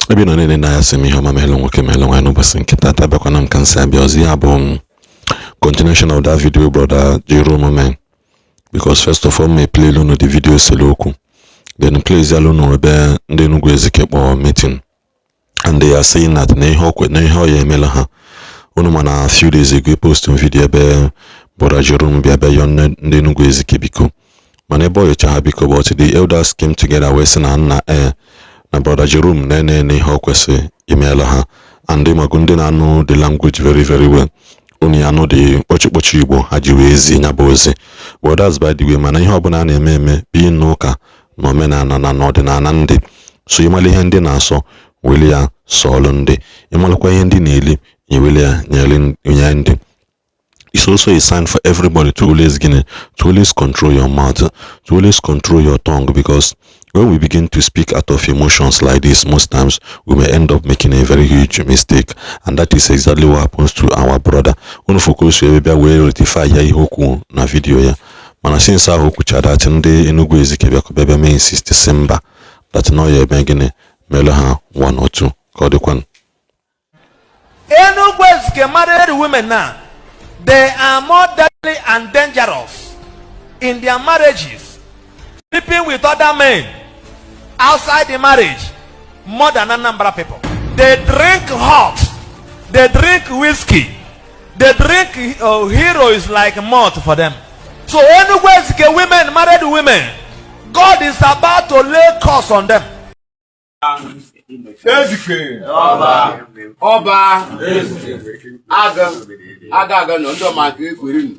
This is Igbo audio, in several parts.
Ebe ị nọ niile na ya sị m ihe ọma mehelụ nwoke, mehelụ nwaanyị n'ụbọchị nke taata. Bịakwana m ka m si abịa ọzọ. Ya bụ continuation of that video brother Jerome mee, because first of all, me play unu the video sele okwu, then play zialụ unu ebe ndị Enugu Ezike kpọọ meeting and they are saying that na ihe okwe na ihe ọ ya emela ha. Unu ma na few days ago post video ebe brother Jerome bịa bịa yọọ ndị Enugu Ezike biko, mana ebe ọ yọcha ha biko, but the elders came together wee sị na nna ee na brother Jerome na-ene ihe ọ kwesịrị imeela ha. And ịmago ndị na-anụ the language very very well, unu ya anụ the kpọchikpọchi Igbo ha ji wee zi ya bụ ozi. But that's by the way. Mana ihe ọbụla a na-eme eme bi n'ụka na omenala na n'ọdịnala ndị so, ịmala ihe ndị na-asọ, weli ya sọọlụ ndị, ịmalụkwa ihe ndị na-eli, eweli ya nye ndị. It's also a sign for everybody to always gịnị, to always control your mouth, to always control your tongue, because when we begin to speak out of emotions like this, most times we may end up making a very huge mistake, and that is exactly what happens to our brother. Unu focus ebe bịa wee rectify ya ihe okwu na video ya. Mana since ahụ o kwuchara that, ndị Enugu Ezike bịakwa bịa mee insist si mba, that na ọ ya eme gịnị, mere ha one or two ka ọ dịkwanụ. Enugu Ezike married women now, they are more deadly and dangerous in their marriages, sleeping with other men outside the marriage, more than Anambra people. They drink hot, they drink whiskey, they drink Hero is like malt for them. So Enugu Ezike women, married women, God is about to lay curse on them. Ezike ọba aga aga aga nọ ndị ọmaka ekwere nụ.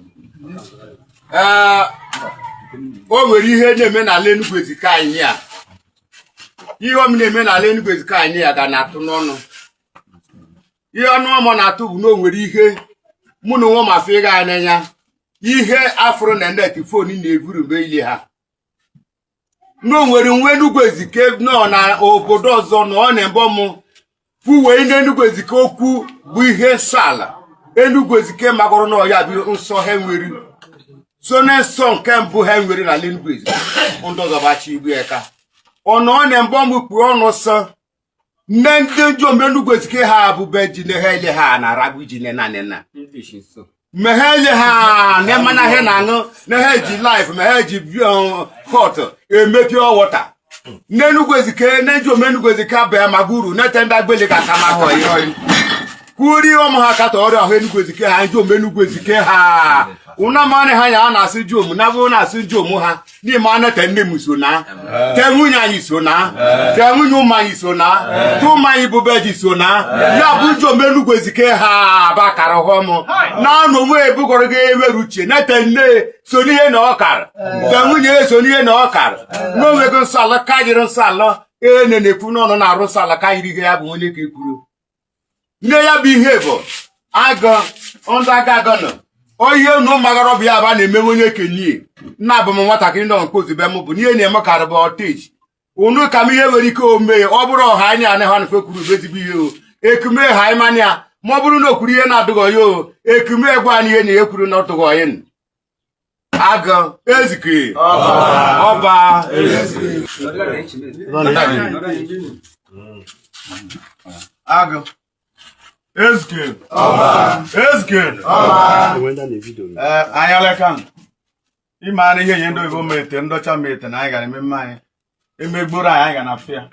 Ee, o nwere ihe na-eme n'ala Enugu Ezike anyị a. Ihe ọm na-eme n'ala Enugu Ezike anyị a ga na-atụ n'ọnụ. Ihe ọnụ ọmụ na-atụ bụ na o nwere ihe mụ na onwe m afọ ịga n'anya, ihe afụrụ na net phone na-evuru mgbe ile ha na o nwere nwa Enugu Ezike nọ na obodo ọzọ na ọ na-embọ mụ kwuwee n'Enugu Ezike okwu bụ ihe nsọ ala Enugu Ezike magọrọ na ọya bụ nsọ ha nwere so na nsọ nke mbụ ha nwere n'ala Enugu Ezike. Ndị ọzọ bachi igbu eka ọ nọ ọ na-embọ m kpuo ọnụ sọ nne ndị njom Enugu Ezike ha abụbe ji na ha ele ha na-arabụ ji na na ma ha ele ha na mana ha na-aṅụ na ha eji life ma ha eji hot eme pure water n'Enugu Ezike na njom Enugu Ezike abịa maguru nete ndị agbele ka aka ma họị họị kwuri ụmụ ha katọ ọrịa ahụ Enugu Ezike ha njom Enugu Ezike ha ụna manị ha ya a na-asị jom na bụ na-asị jom ha n'ime anụ te nne m so na te nwunye anyị so na te nwunye ụmụ anyị so na te ụmụ anyị bụ beji so na ya bụ jom Enugu Ezike ha bakara họm na anụ onwe ebugoro gị ewere uche nete nne so n'ihe na ọkara te nwunye so n'ihe na ọkara na onwego nsọ ala ka jiri nsọ ala ene na-ekwu n'ọnụ na-arụ nsọ ala ka yiri ihe ya bụ onye ka ekwuru nne ya bụ ihe bụ agụ ndụ aga agụ nọ ihe nu magara bụ ya bụ a na-emewe onye kenye nna abụ m nwatakịrị nọ nke ozugbo m bụ n'ihe na-eme karị bụ ọteji unu ka m ihe nwere ike ome. Ọ bụrụ ọha anyị anaghị anụfe kwuru bụ ezigbo ihe o ekume ha ịmanya ya ma ọ bụrụ na o kwuru ihe na-adụghị ya o ekume gwa anyị ihe na ihe kwuru na ọtụghị ọyị. Agụ Ezike ọba. Agụ Ezike Ezike. Ee, anyị aleka ime anụ ihe nye ndị oyibo mete ndọcha mete na anyị gara ememme anyị emegboro anyị, anyị ga na afịa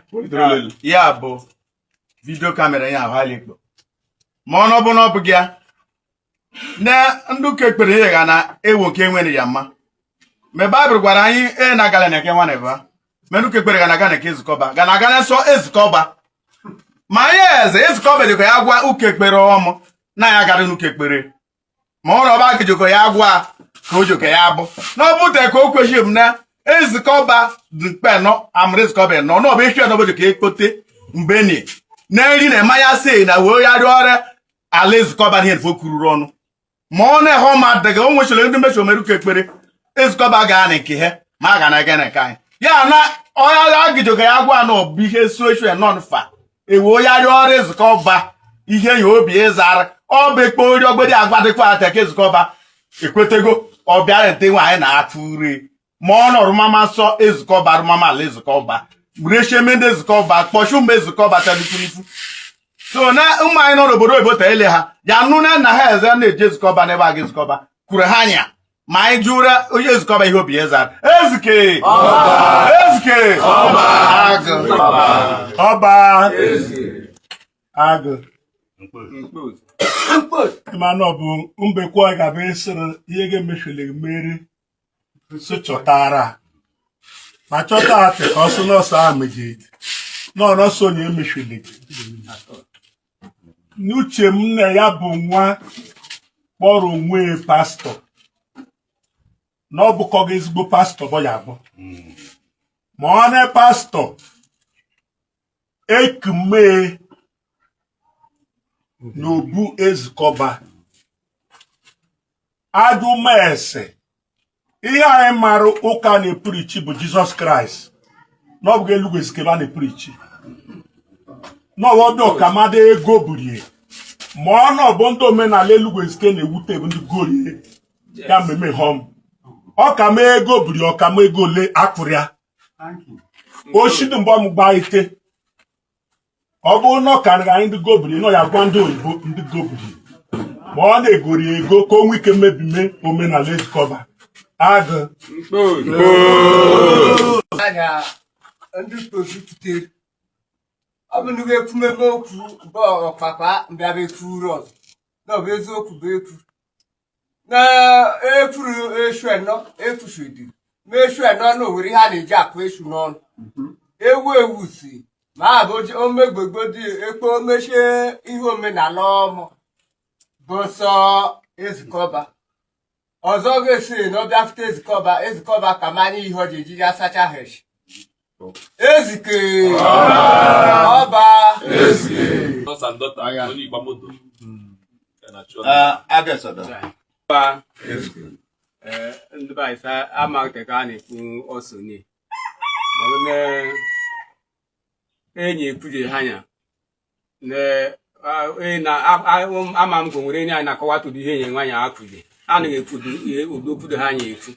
ya bụ video camera ya ahụ ala ikpo ma ọ nọbụ na ọ bụghị ya na ndị ụka ekpere ihe ga na ewo nke enwere ya mma. Mgbe Baịbụl gwara anyị e na agala na eke nwa na ebe ma ndị ụka ekpere ga na aga na eke ezukọba ga na aga na nsọ ezukọba ma anyị eze ezukọba dịka ya gwa ụka ekpere ọmụ na ya gara n'ụka ekpere ma ọ rọba gịjikọ ya gwa ka o jikọ ya bụ na ọ bụte ka o kwesịrị m na ezukọba dị mkpe nọ amụrụ ezukọba nọ na ọ bụ efi ọnọbụ ka ekpote mgbe ni na nri na mmanya si na wee ya rịọ ọrịa ala ezukọba ihe nfo kwururu ọnụ ma ọ na-ehe ọma dịghị o nwechara ndị mmechi omeru ka ekpere ezukọba gaa na nke ha ma a ga na ege na nke anyị ya na ọya agịjoga ya gwa na ọ bụ ihe soshal nọn fa ewe ya rịọ ọrụ ezukọba ihe ya obi ịzara ọ bụ ekpe ori ogbedi agwa dịkwa ata ka ezukọba ekwetego ọ bịara nte nwaanyị na-atụ ure ma ọ nọrụ mama nsọ ezukọba rụmama ala ezukọba. Rechie eme ndị ezukọba kpọchi ụmụ ezukọba talitirifu so na ụmụ anyị nọ n'obodo oyibo ta ele ha ya nụ na nna ha eze na-eji ezukọba n'ebe a ga ezukọba kwuru ha anya ma anyị jụrụ onye ezukọba ihe obi ya zara ezike ezike agụ Ọba agụ mana ọ bụ mbekwa ga-abụ ịsịrị ihe ga-emechiri mmeri so chọtara ma chọta atị ka ọsọ nọọsụ ahụ mejiri nọọ nọọsụ onye emechiri. N'uche m na ya bụ nwa kpọrọ onwe pastọ na ọ bụkọghị ezigbo pastọ bụ ya bụ ma ọ na pastọ ekume n'obu ezukọba ajụmese. Ihe anyị mara ụka na-epurichi bụ Jizọs Kraịst na ọ bụghị Eluigwe Ezike a na-epurichi n'ọwọdụ ọkamada ego burie ma ọ na ọbụ ndị omenala Eluigwe Ezike na-ewute bụ ndị gorie ya mmemme họm ọkama ego burie ọkama ego ole akpụrụ ya oshidu mgbe ọmụgba ite ọ bụrụ na ọ karịrị anyị ndị gobiri nọ ya gwa ndị oyibo ndị gobiri ma ọ na-egori ego ka o nwee ike mebime omenala ezukọba agụ. Anya ndị kpozuputere ọ bụ nnukwu ekwumeme okwu bụ ọkpakpa mbịaba ekwuru ọzọ na ọ bụ eziokwu bụ ekwu na ekwuru eshu enọ ekwushidi ma eshu enọ na owere ihe a na-eji akụ eshu n'ọnụ ewu ewu si ma a bụ omegbegbo dị ekpe omechie ihe omenala ọmụ bụ sọ ezukọba ọzọ ga-esi na ọ bịafute ezukọba ezukọba ka manya ihe ọ ji eji ya sacha ha eshi ezike ọba. Sons and daughter, onye Igba moto. Ba ndị be anyị sa amaghị ka a na-ekwu ọsọ ni ma ọ bụ na enyi ekwuje ha anya na ama m ka o nwere enyi anyị na-akọwa tụrụ ihe enyi nwaanyị akwuje anaghị ekwudo ihe ụdị okwudo ha anya ekwu.